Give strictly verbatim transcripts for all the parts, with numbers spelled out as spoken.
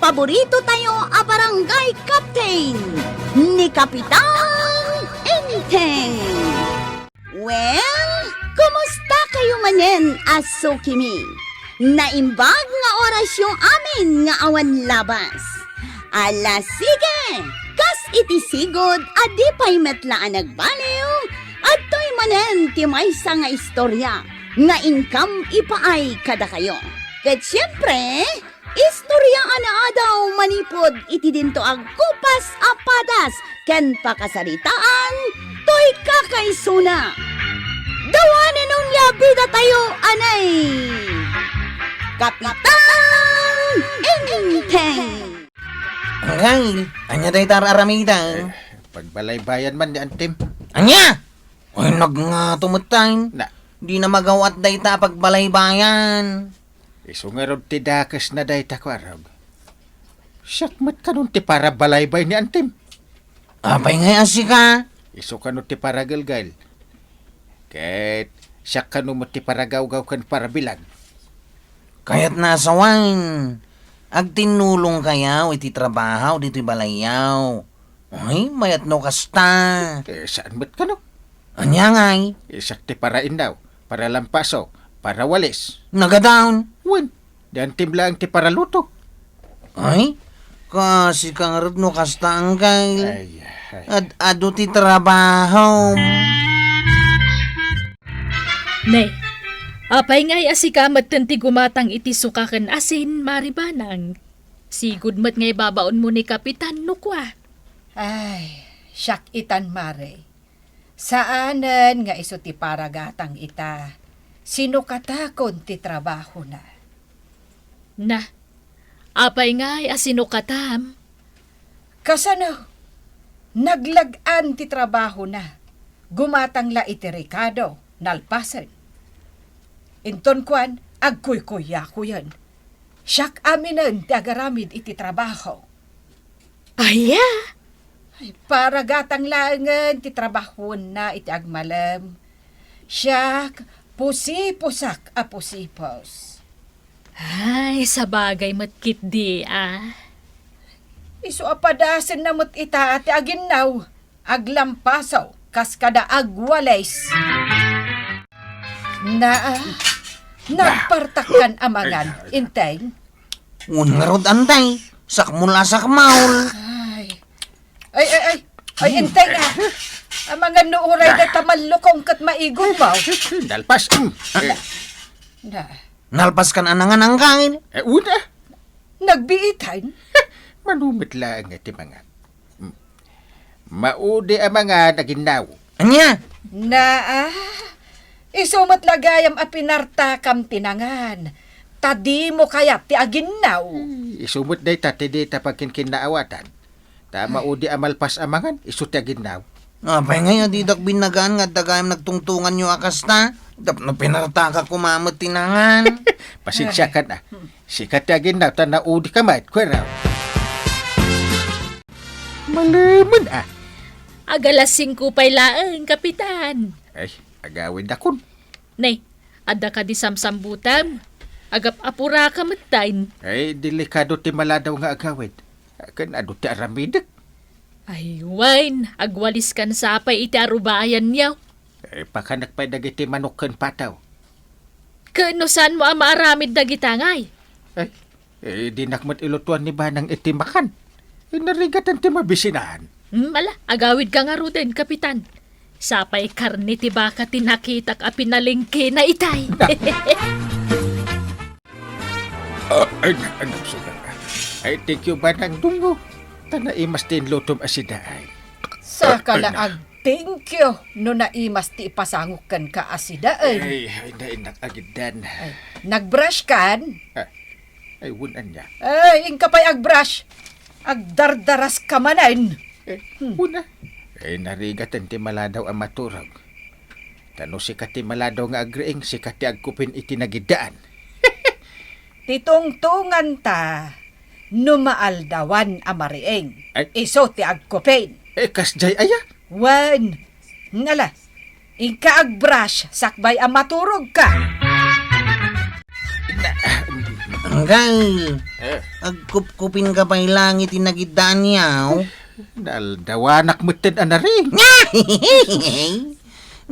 paborito tayo a barangay captain, ni Kapitan Enteng. Well, kumusta kayo manen a sukimi? Naimbag nga orasyo amin nga awan labas. Ala, sige! Kas iti sigud a di pay met la a nagbaliw, adtoy manen ti maysa nga istorya nga inkam ipaay kadakayo. Ket siempre, istorya a naadaw manipud iti dinto agkupas a padas ken pakasaritaan toy kakaisuna. Dawanen onia bidatayo anay Kapitan Enteng. Anggail, ania dayta ar-aramidem? Eh, pagbalaybayan man ni Antim. Ania? Ay, nagngato met tayo. Na. Di na magaw-at dayta a pagbalaybayan. Isu ngarud ti dakesna dayta, Kuarog. Siak met kanon ti parabalaybay ni Antim. Apay ngay a sika? Isu kano ti paragelgel. Ket siak kano met ti paragawgaw ken parabilag. Kayatna a sawen, agtinnulongkayo iti trabaho ditoy balayyo. Ay, mayat no kasta. Eh, saan met kano? Ania ngay? Isak ti paraindaw, paralampaso, parawalis. Nagadaon. Wen, di Antim laeng ti paraluto. Ay, kasika ngarud no kasta, Anggail. Ay, ay. Ad-adu ti trabaho. Ne, apay ngay a sika metten ti gumatang iti suka ken asin, Mari Banang? Sigud met nga ibabaonmo ni Kapitan no kua. Ay, siak itan, Mare. Saanen nga isu ti paragatang ita. Sinukatakon ti trabahona. Na, apay ngay a sinukatam? Kasano? Naglag-an ti trabahona. Gumatang la iti rekado, nalpasen. Inton kuan, agkuykuyakuyen. Siak aminen ti agaramid iti trabaho. Aya? Ay, paragatang laengen ti trabahoenna iti agmalem. Siak, pusiposak a pusipos. Ay, sabagay met ketdi a. Isu a padasenna met ita ti aginnaw, aglampaso, kas kada agwalis. Naa, nagpartakkan a mangan, Enteng? Wen ngarud, Antay, sakmol a sakmol. Ay. Ay, ay, ay. Ay, Enteng, ah. Amangan no uray da ta mallukong ket maigom mo. Nalpas. Mm. Eh. Na. Nalpas kan anangan, Anggail? Eh, una. Nagbiitan? Manumet laeng ti mangan. Mm. Maudi a mangan, aginnaw. Ania? Naa, isu met la gayam a pinartakam ti nangan, ta dimo kayat ti aginnaw. Ay, isu met dayta ti dita pagkinkinnaawatan. Ta maudi a malpas a mangan, isu ti aginnaw. Apay ngay a didak binnagaan nga adda gayam nagtungtunganyo a kasta? Tapno pinartakak koma met ti nangan. Pasensiakan a. Sika ti aginnaw, ta naudika met, kuera. Malemen a. Agalas singko pay laeng, Kapitan. Ay, agawidakon. Nay, adda kadi samsambutam? Agap-apuraka metten. Ay, delikado ti maladaw nga agawid. Ken adu ti aramidek. Ay, wen, agwaliskan sapay iti arubayanyo. Ay, pakanek pay dagiti manok ken pataw. Ken no saanmo a maaramid dagita ngay? Ay, Eh, dinak met ilutuan ni Banang iti makan. Inarigaten ti mabisinaan. Hmm, ala, agawidka ngaruden, Kapitan. Sapay karne ti baka ti nakitak a pinalengkena itay. Ah, ay, na-, ano, sugar? Ay, thank you, Banang Dungo. Ta naimas ti inlutom a sidaay. Saka la ag-thank you no naimas ti ipasangok kenka a sidaen. Ay, ay, na, inak agiddan. Ay, nag-brush kan? Ah, Ay, wen ania? Ay, inka pay ag-brush. Agdardaras ka manen. Eh, hmm. Una. Ay, narigaten ti maladaw a maturog. Ta no sika ti maladaw nga agriing, sika ti agkupin iti nagiddaan. Ti tungtunganta, no maaldawan a mariing, ay, isu ti agkupin. Eh, kasjay aya? Wen. Nala, inka ag-brush sakbay a maturogka. Na, Anggal, Eh. agkupkupin ka pay langit inagidaan yaw. Naldawanak metten a naring.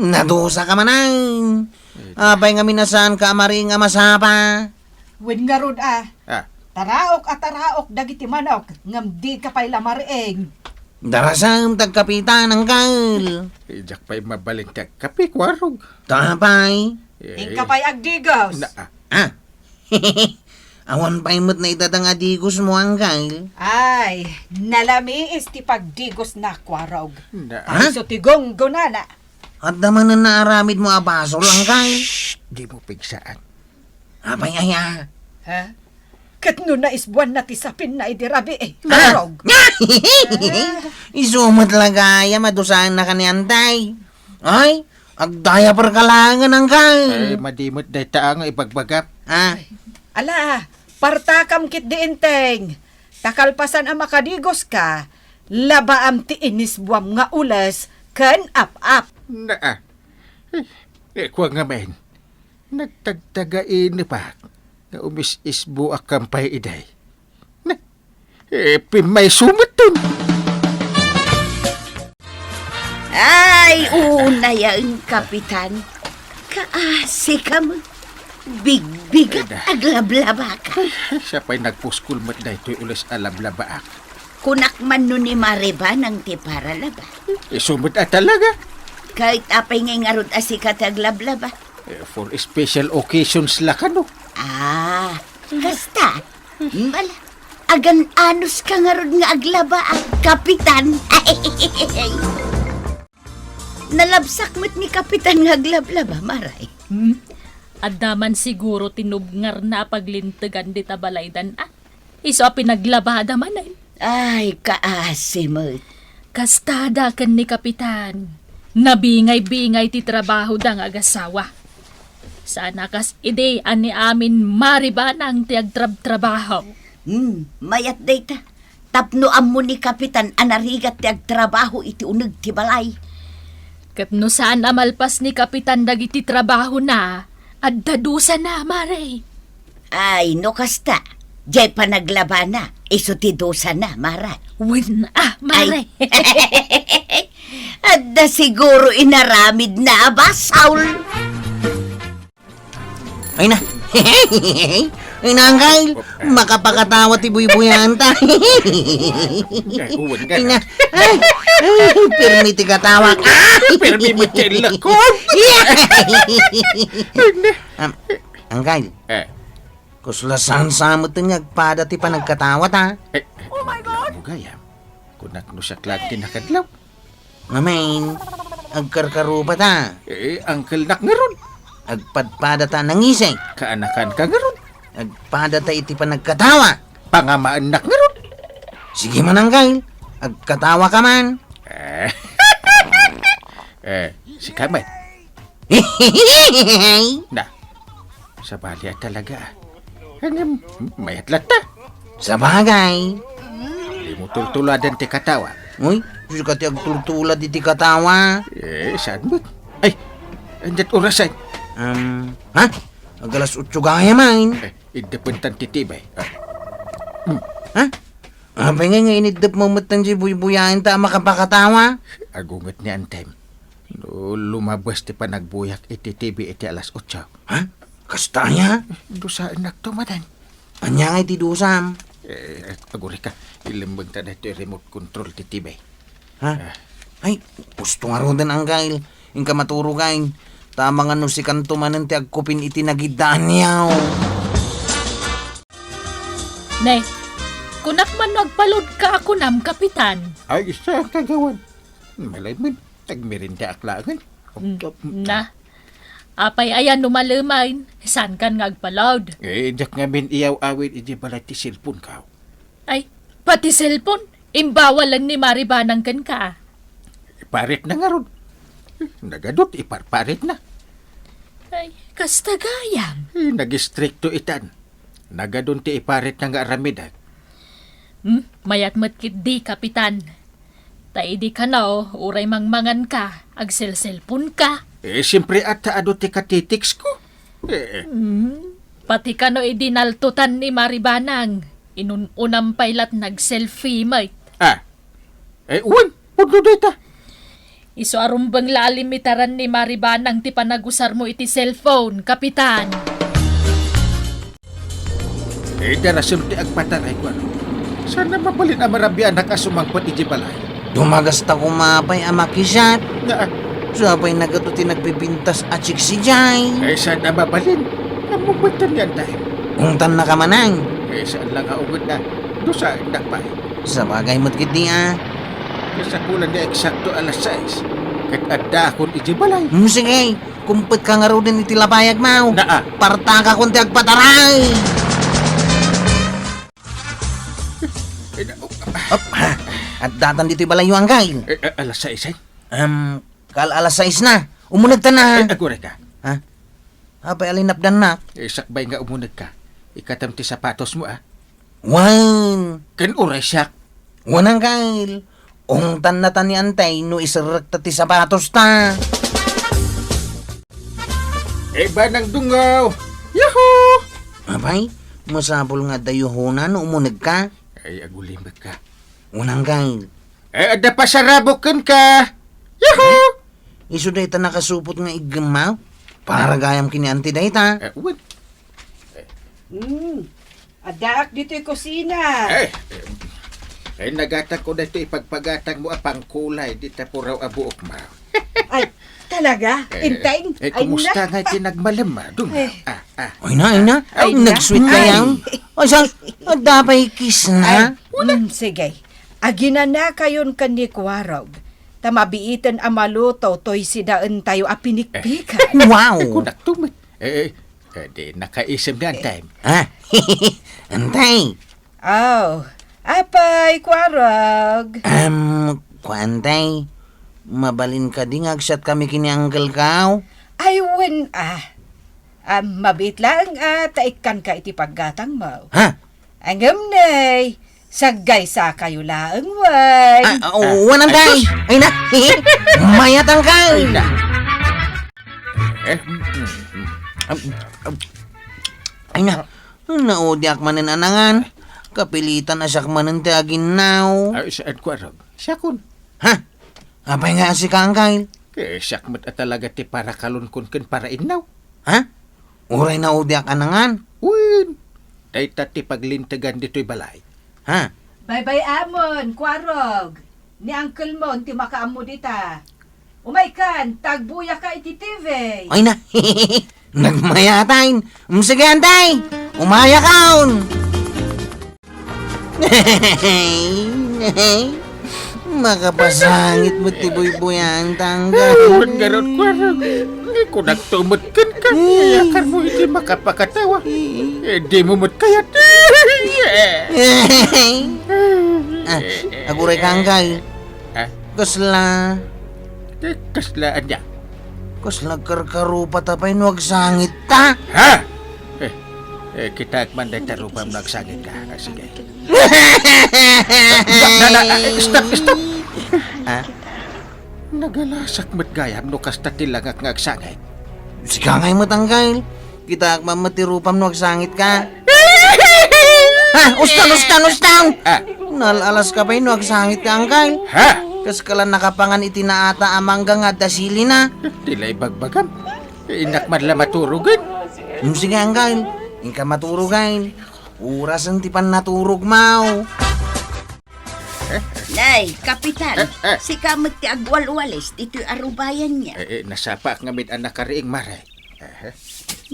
Nadusa ka manen. Apay ngamin a saan ka a maring a masapa? Wen ngarud a. Ah. Taraok a taraok dagiti manok, ngem di ka pay la mariing. Darasem ti agkapitan, anggal. Diak pay mabalin ti agkapi, Kuarog. Tapay? Eh. Inka pay agdigos. Na, ah. Ah. Awan pay met naitatang a digos mo, anggal. Ay, nalamiis ti pagdigos na, Kuarog. Na, ah? Isu ti gunggonana. Adda manen naaramid mo a basol, anggal. Shh! Di mo pigsaan. Apay aya? Ha? Ket no naisbuanna ti sapinna idi rabii, Kuarog. Isu met la gayam a dusaenna ka ni Antay. Ay, agdiaper ka laengen, anggal. Ay, madi met dayta nga ibagbagam. Ah. Ala, partakam ketdi, Enteng. Ta kalpasan a makadigoska, labaam ti inisbuam nga ules ken ap-ap. Naa. Eh, eh, kua ngamin. Nagtagtagainep nga umis-isbuak pay idi. Na, eh, pimmayso metten. Ay, unayen, Kapitan. Kaasi ka met. Bigbigat, Ay, da. aglablabaka. Siak pay nagpuskol met daytoy ules a lablabaak. Kunak man no ni Maribanang ti paralaba. Isu met a talaga. Ket apay ngay ngarud a sika ti aglablaba? Eh, for special occasions la kano. Ah, kasta. Bala, agan-anos ka ngarud nga aglaba, ah, Kapitan. Nalabsak met ni Kapitan nga aglablaba, Maray. Hmm? Adda man siguro ti nubngarna a paglintegan dita balaydan, ah. Isu a pinaglabada manen. Ay, kaasi met. Kastada ken ni Kapitan. Nabingay-bingay ti trabahoda nga agasawa. Saan a kas idi a ni amin Maribanang ti agtrabtrabaho. Hmm, mayat dayta. Tapno ammo ni Kapitan a narigat ti agtrabaho iti uneg ti balay. Ket no saan a malpas ni Kapitan dagiti trabahona, adda dusana, Maray. Ay, no kasta, diay panaglabana, isu ti dusana, Maray. Wen, ah, Maray. Ay. Adda siguro inaramidna a basol. Ay na. Ay na, anggal. Makapakatawa ti buybuyaanta. Ay, uwan ka Ay na. na. Ay, ay, pirmi ti katawa. Pirmi mo ti lakon. Ay na. Um, anggal. Eh. Kusla saan sa met nga agpada ti panagkatawa ta? Eh, eh, Oh my God! Mo gayam. Kunak no siak lang ti nakadlaw. Ngamin, agkarkarupata. Eh, angkelnak ngarud. Agpadpadata nangisay. Kaanakanka ngarud. Agpadata iti panagkatawa. Pangamaennak ngarud. Sige man, angkel. Agkatawa ka man. Eh. Eh, sika met. Na, sabali a talaga. Ngem, mayat latta. Sabagay. Di mo tultuladan ti katawa. Uy, sika ti agtultulad iti katawa. Eh, saan met? Ay, andiat orasan. Um, ha? Ag-alas otso gayam man. Eh, iddepentan ti tibay. Ah. Hmm. Ha? Apay nga nga iniddep mo met ti buybuyaenta a makapakatawa? Agunget ni Antem. No, lumabas ti panagbuyak iti T V iti alas otso. Ha? Kasta aya? Dusaennak to manen. Ania nga iti dusam? Eh, agurika, ilemmegta daytoy remote control ti T V. Ha? Ah. Ay, husto ngaruden, angkel. Inka maturogan. Ta amangan no sikanto manen ti agkupin iti nagiddaanyaw. Ne, kunak man no agpaludka a kunam, Kapitan. Ay, isa, Kagawad. Malay met, agmerindaak laengen. Mm, na. Apay aya no malemen, saankan nga agpalod? Eh, diak ngamin iyaw-awid iti balay ti cellphone ko. Ay, pati cellphone, imbawalen ni Maribanang kenka. Iparitna ngarud. Nagadu ti iparparitna. Ay, kasta gayam. Eh, nagistrikto itan. Nagadun ti iparitna nga aramidek. Hmm, mayat met ketdi, Kapitan. Ta idi kano, uray mangmanganka, agselselponka. Eh, siyempre, at ta adu ti katitext ko. Eh, Hmm, Pati kano idi naltotan ni Mari Banang, inun-unam pay la't nag-selfie met. Ah. Eh, wen, pudno dayta. Isu a rumbeng la a limitaran ni Mari Banang ti panagusarmo iti cellphone, Kapitan. Eh, darasem ti agpataray, kuano? Saan a mabalin a marabianak a sumangpet iti balay? Dumagasta koma pay a makisat. Nga, ah. Sa pay nagato ti nagpipintas a chiksijay. Eh, saan a mabalin? Ammom met ni Antay. Ungtan na ka manang. Eh, saan la nga unget na. Dusa, innak pay. Sabagay met ketdi, ah. Kasapulan nga eksakto alas sais. Ket addaakon iti balay. Hmm, sige. Kumpet ka ngaruden iti labayag, maw. Naa. Partakakon ti agpataray. Eh, na-, oh, ah. Op, ha? Addatan ditoy balayyo, Angkay. Eh, eh, alas sais, eh? Em, kal alas sais na. Umunegta na. Eh, aguray ka. Ha? Apay a linapdannak? Eh, sakbay nga umuneg ka. Ikatem ti sapatos mo, ah. Wen. Ken uray siak. Wen, Angkay. Ungtan na ta ni Antay no iserrekta ti sapatos ta. Eh, Banang Dungaw! Yahoo! Apay, masapul nga adda yuhona no umuneg ka. Ay, agulimek ka. Wen, Angkay. Eh, adda pasarabok kenka. Yahoo! Isu dayta nakasupot nga iggemmaw. Pangaragayam ken ni Antay dayta. Eh, wen. Hmm. Addaak ditoy kusina. Eh, eh, eh, nagatangko daytoy ipagpagatangmo a pangkulay dita puraw a buokmo. Ay, talaga? Eh, Intay? Eh, Ay, kumusta na. Nga ti nagmalemmo, Dungaw? Eh. Ah, ah. Ay na, ay na. Ay na. Nag-sweet kayaw. Ay. Ay, sus, adda pay kiss na. Ay, mm, sige. Aginanakayon ken ni Kuarog, ta mabiiten a maluto toy sidaentayo a pinikpikan. Wow! Eh, kunakto met. Eh, eh, eh, di nakaisem ni Antay. Ah, Antay. Oh, apay, Kuarog? Em, kua, Antay, mabalin kadi nga agsiatkami ken ni Uncle Kao? Ay, wen, ah. Ah, mabiit laeng, ah, ta ikkanka iti paggatangmo. Ha? Ngem nay, saggaysakayo laeng, wen. Ah, ah, wen, Antay. Ay, sus. Ay na. Mayat, Angkay. Ay na. Eh, mm, mm, mm. Ay na. Naudiak manen a nangan. Kapilitan a siak manen ti aginnaw. Ay, saan, Kuarog? Siakon. Ha? Apay nga a sika, Angkay? Eh, siak met a talaga ti parakalonkon ken parainnaw. Ha? Uray naudiak a nangan? Wen, dayta ti paglintegan ditoy balay. Ha? Baybay-amon, Kuarog. Ni uncle-mon ti makaammo dita. Umaykan, ta agbuyaka iti T V. Ay na, nagmayatan. Mm, sige, Antay. Umayakon. Makapasangit met ti buybuyaanta, Angkay. Wen, ngarud, Kuarog. Kunakto met kenka, iyakarmo iti makapakatawa. Eh, dimo met kayat. Ah, aguray ka, Angkay. Ah? Kasla. Eh, kasla ania? Kasla karkarupata pay no agsangitta. Ha? Eh, eh, kitaek man dayta rupam no agsangitka. Ah, sige. Na, na, na, eh, stop, stop. Ha? Nagalasak met gayam no kasta ti langak nga agsangit. Sika ngay met, Angkay. Kitaek man met ti rupam no agsangitka. Ha? Ustan, ustan, ustan! Ah. Nal-alas ka pay no agsangitka, Angkay. Ha? Kaska la nakapangan iti naata a mangga nga adda silina. Ti la ibagbagam. Innak man la maturogen. Hmm, sige, Angkay. Inka maturogen. Orasen ti pannaturogmo. Nay, Kapitan, eh, eh, sika met ti agwalwalis ditoy arubayanyo. Eh, eh, nasapaak ngamin a nakariing, Mare. Eh, eh.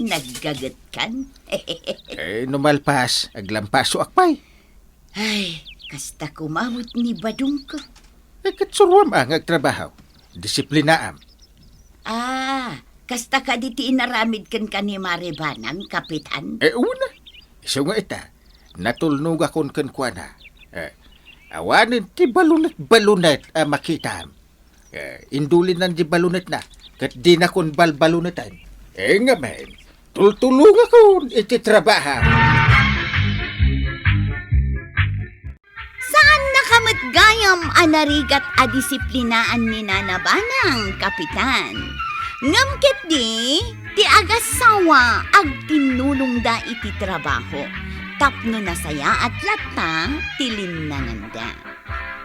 Naggagetkan? Eh, no malpas, aglampasoak pay. Ay, kasta koma met ni badongko. Eh, ket suroam a nga agtrabaho. Disiplinaam. Ah, kasta kadi ti inaramid kenka ni Mare Banang, Kapitan? Eh, una. Isu nga ita, natulnogakon kenkuana. Eh, awanen ti balunet-balunet a makitam. Eh, indulinan di balunetna, ket dinakon balbaluneten. Eh, ngamin, tultulongakon iti trabaho. Saannaka met gayam a narigat a disiplinaan ni Nana Banang, Kapitan. Ngem ketdi, Ti agassawa agtinnulongda iti trabaho tapno nasayaat latta ti linnanganda.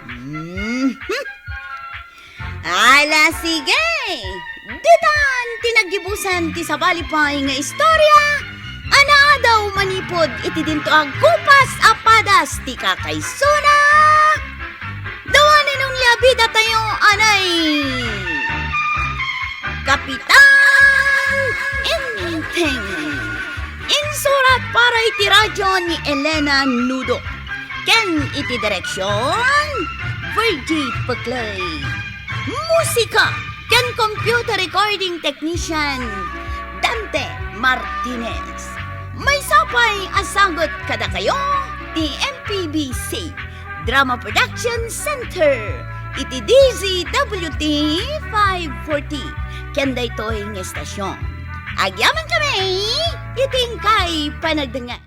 Mhm. Ala, sige! Ditan ti naggibusan ti sabali pay nga istorya a naadaw manipud iti dinto a gupas a padas ti kakaisuna. Dawa ni Nong Liabida tayo, anay! Kapitan Enteng. Insurat para iti radyo ni Elena Nudo. Ken iti direksyon, Virgie Peclay. Musika ken computer recording technician, Dante Martinez. Maysa pay a sagut kadakayo ti M P B C Drama Production Center iti D Z W T five forty. Ken daytoy nga estasyon, agyamankami iti inkay panagdengngeg.